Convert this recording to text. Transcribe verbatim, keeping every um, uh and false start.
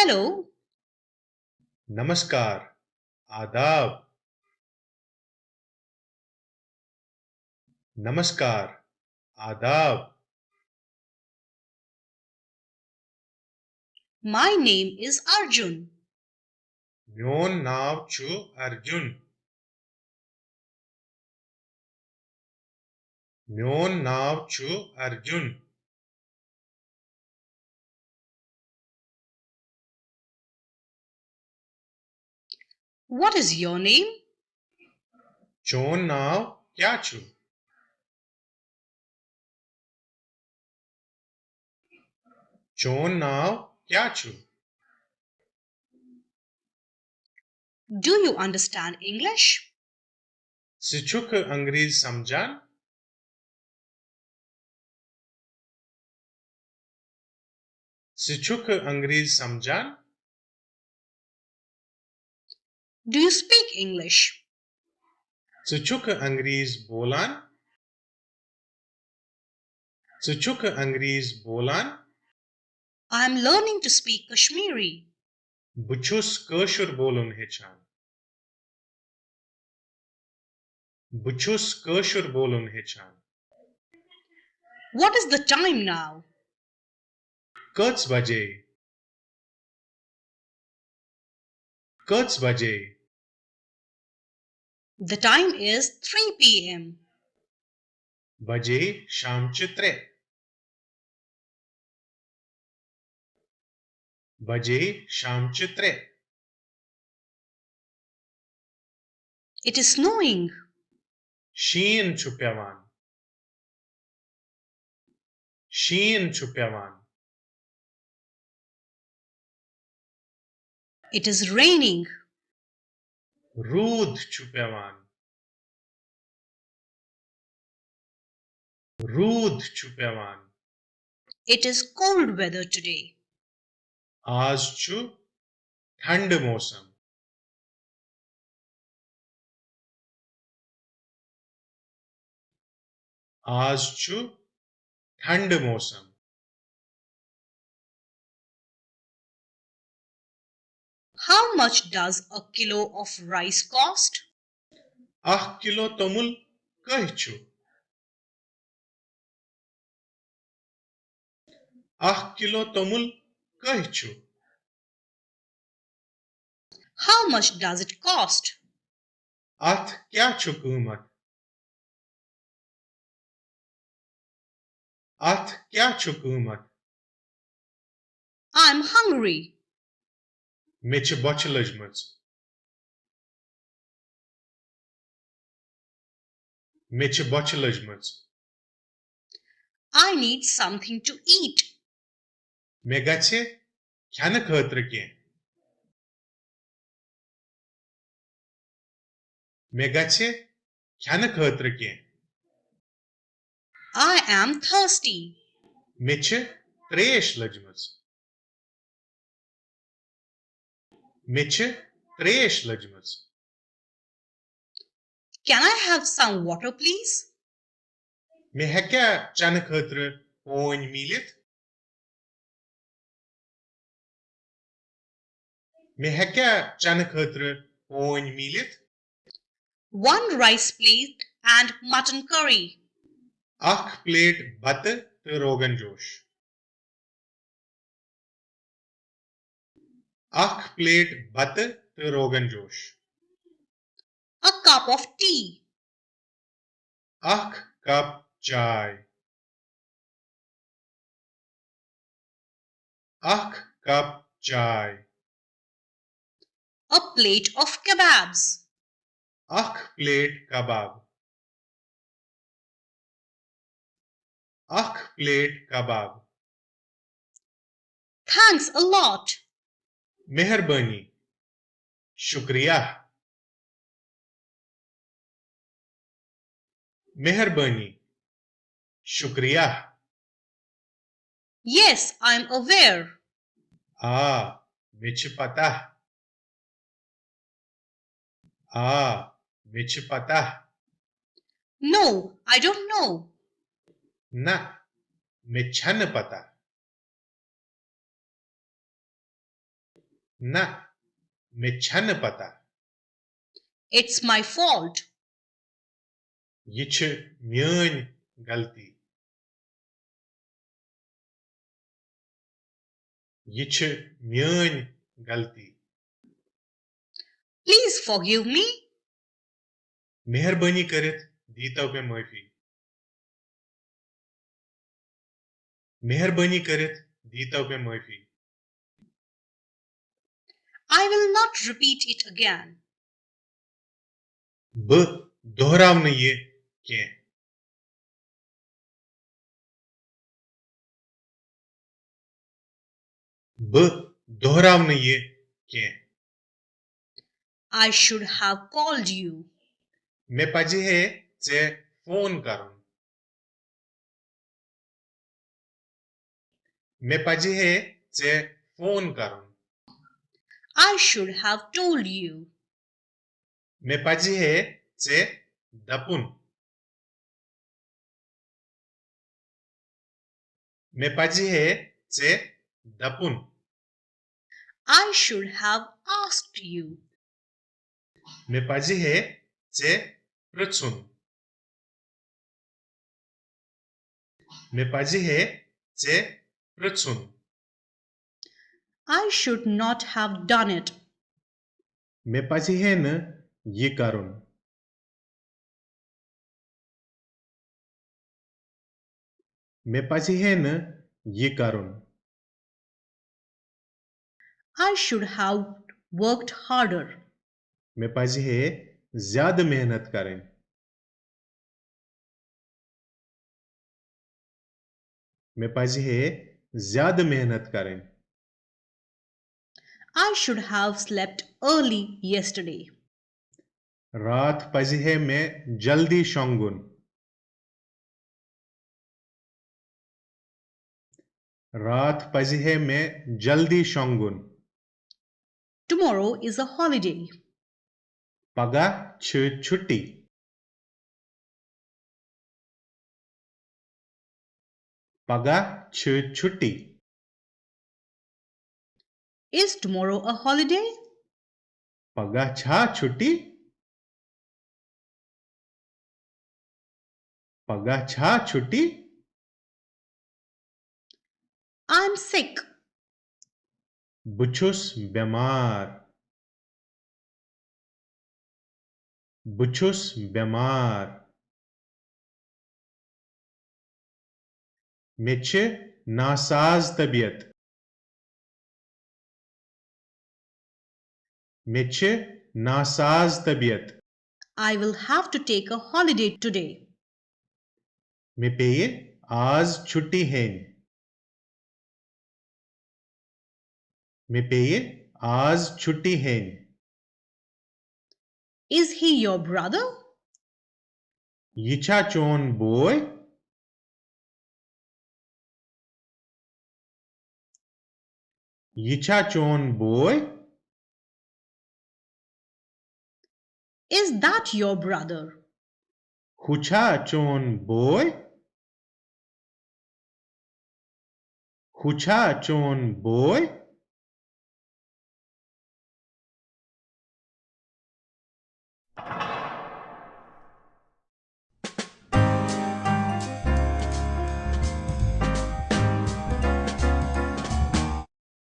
Hello. Namaskar. Adab. Namaskar. Adab. My name is Arjun. میون ناو چھُ ارجُن۔ میون ناو چھُ Arjun. What is your name? چون ناو کیٛاہ چھُ؟ چون ناو کیٛاہ چھُ؟ Do you understand English? ژٕ چھُکھٕ انگریز سمجھان؟ ژٕ چھُکھٕ انگریز سمجھان؟ Do you speak English? ژٕ چھُکھٕ انگریز بولان؟ ژٕ چھُکھٕ انگریز بولان؟ I am learning to speak Kashmiri. بہٕ چھُس کٲشُر بولُن ہیٚچھان۔ بہٕ چھُس کٲشُر بولُن ہیٚچھان۔ What is the time now? کٔژ بجے؟ کٔژ بجے؟ The time is three p.m. بجے شامچہِ ترٛےٚ۔ بجے شامچہِ ترٛےٚ۔ It is snowing. شیٖن چھُ پٮ۪وان۔ شیٖن چھُ پٮ۪وان۔ It is raining. روٗد چھُ پٮ۪وان۔ روٗد چھُ پٮ۪وان۔ It is cold weather today. آز چھُ ٹھنڈٕ موسم۔ آز چھُ ٹھنڈٕ موسم۔ How much does a kilo of rice cost? اکھ کلو توٚمُل کٔہۍ چھُ؟ اکھ کلو توٚمُل کٔہۍ چھُ؟ How much does it cost? اتھ کیٛاہ چھُ قۭمتھ؟ اتھ کیٛاہ چھُ قۭمتھ؟ I'm hungry. مےٚ چھِ بۄچھِ لٔجمٕژ۔ مےٚ چھِ بۄچھِ لٔجمٕژ۔ I need something to eat. مےٚ گژھِ کھٮ۪نہٕ خٲطرٕ کینٛہہ۔ مےٚ گژھِ کھٮ۪نہٕ خٲطرٕ کینٛہہ۔ I am thirsty. مےٚ چھِ ترٛیش لٔجمٕژ۔ مےٚ چھِ ترٛیش لٔجمٕژ۔ Can I have some water, please? مےٚ ہیٚکیٛاہ چنہٕ خٲطرٕ پونۍ میٖلِتھ؟ مےٚ ہیٚکیٛاہ چنہٕ خٲطرٕ پونۍ میٖلِتھ؟ One rice plate and mutton curry. اکھ پلیٹ بتہٕ تہٕ روغن جوش۔ اکھ پلیٹ بتہٕ تہٕ rogan josh. A cup of tea. اکھ کپ چاے۔ اکھ کپ چاے۔ A plate of kebabs. اکھ پلیٹ کباب۔ اکھ plate kebab. Thanks a lot. مہربٲنی۔ شُکریہ۔ مہربٲنی۔ شُکریہ۔ Yes, I'm aware. آ، مےٚ چھِ پتہ۔ آ، مےٚ چھِ پتہ۔ No, I don't know. نہ، مےٚ چھَنہٕ پتہ۔ نہ، مےٚ چھنہٕ پتہ۔ It's my fault. یہِ چھِ میٲنۍ غلطی۔ یہِ چھِ میٲنۍ غلطی۔ Please forgive me. مہربٲنی کٔرِتھ دیٖتو مےٚ معٲفی۔ مہربٲنی کٔرِتھ دیٖتو مےٚ معٲفی۔ I will not repeat it again. بہٕ دۄہراو نہٕ یہِ کینٛہہ۔ بہٕ دۄہراو نہٕ یہِ کینٛہہ۔ I should have called you. مےٚ پزِ ہے ژےٚ فون کرُن۔ مےٚ پزِ ہے ژےٚ فون کرُن۔ I should have told you. مےٚ پزِ ہے ژےٚ دپُن۔ مےٚ پزِ ہے ژےٚ دپُن۔ I should have asked you. مےٚ پزِ ہے ژےٚ پرژھُن۔ مےٚ پزِ ہے ژےٚ پرژھُن۔ I should not have done it. مےٚ پزِ ہے نہٕ یہِ کرُن۔ مےٚ پزِ ہے نہٕ یہِ کرُن۔ I should have worked harder. مےٚ پزِ ہے زیادٕ محنت کرٕنۍ۔ مےٚ پزِ ہے زیادٕ محنت کرٕنۍ۔ I should have slept early yesterday. راتھ پزِ ہے مےٚ جلدی شۄنٛگُن۔ راتھ پزِ ہے مےٚ جلدی شۄنٛگُن۔ Tomorrow is a holiday. پگاہ چھِ چھُٹی۔ پگاہ چھِ چھُٹی۔ Is tomorrow a holiday? پگاہ چھا چھُٹی؟ پگاہ چھا چھُٹی؟ I'm sick. بہٕ چھُس بٮ۪مار۔ بہٕ چھُس بٮ۪مار۔ مےٚ چھِ ناساز طبیعت۔ مےٚ چھِ ناساز طبیعت۔ I will have to take a holiday today. مےٚ پیٚیہِ آز چھُٹی ہیٚنۍ۔ مےٚ پیٚیہِ آز چھُٹی ہیٚنۍ۔ Is he your brother? یہِ چھا چون بوے؟ یہِ چھا چون بوے؟ Is that your brother? ہُہ چھا چون بوے؟ ہُہ چھا چون بوے؟